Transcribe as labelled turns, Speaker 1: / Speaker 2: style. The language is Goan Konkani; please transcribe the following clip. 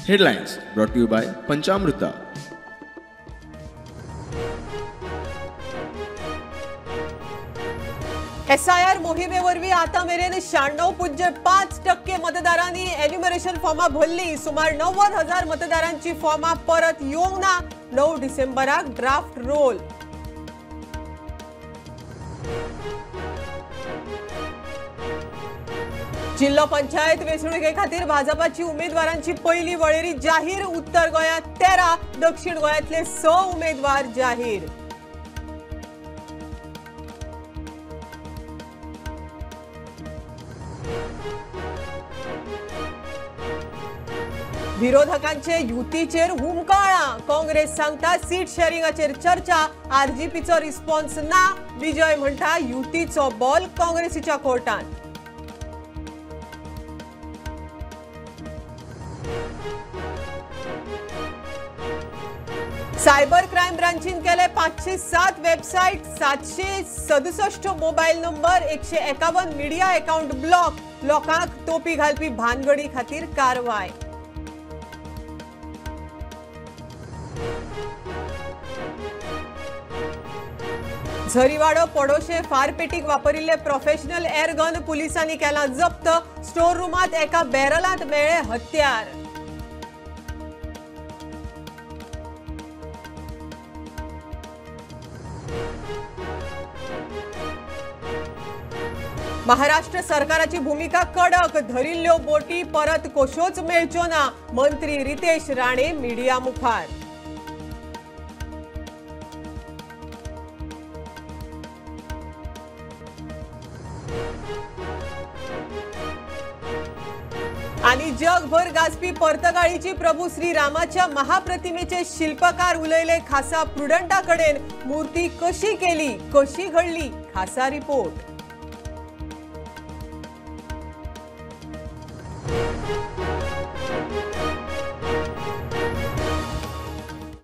Speaker 1: Headlines brought to you by Panchamruta.
Speaker 2: SIR मोहिमेवरवी आता मेरेन 96.5% मतदारांनी एन्युमरेशन फॉर्मा भरली. सुमार 90,000 मतदारांची फॉर्मा परत येवंक ना. 9 डिसेंबराक ड्राफ्ट रोल. जिल्हो पंचायत वेंचणुके खातीर भाजपाची उमेदवारांची पयली वळेरी जाहीर. उत्तर गोंयांत 13, दक्षिण गोंयांतले 6 उमेदवार जाहीर. विरोधकांचे युतीचेर हुमकळां. काँग्रेस सांगता सीट शेअरिंगाचेर चर्चा. आरजीपीचो रिस्पॉन्स ना. विजय म्हणटा युतीचो बॉल काँग्रेसीच्या कोर्टात. सायबर क्रायम ब्रांचीन केले 507 website, 767 mobile number, 151 media account block. लोकांक तोपी घालपी भानगडी खातीर कारवाय. झरीवाडो पडोशे फारपेटीक वापरिल्ले प्रोफेशनल एअरगन पुलिसांनी केला जप्त. स्टोर रुमांत एका बॅरलांत मेळ्ळे हत्यार. महाराष्ट्र सरकाराची भूमिका कडक. धरिल्ल्यो बोटी परत कश्योच मेळच्यो ना. मंत्री रितेश राणे मिडिया मुखार. आनी जगभर गाजपी पर्तगाळीची प्रभू श्रीरामाच्या महाप्रतिमेचे शिल्पकार उलयले खासा प्रुडंटा कडेन. मूर्ती कशी केली, कशी घडली, खासा रिपोर्ट.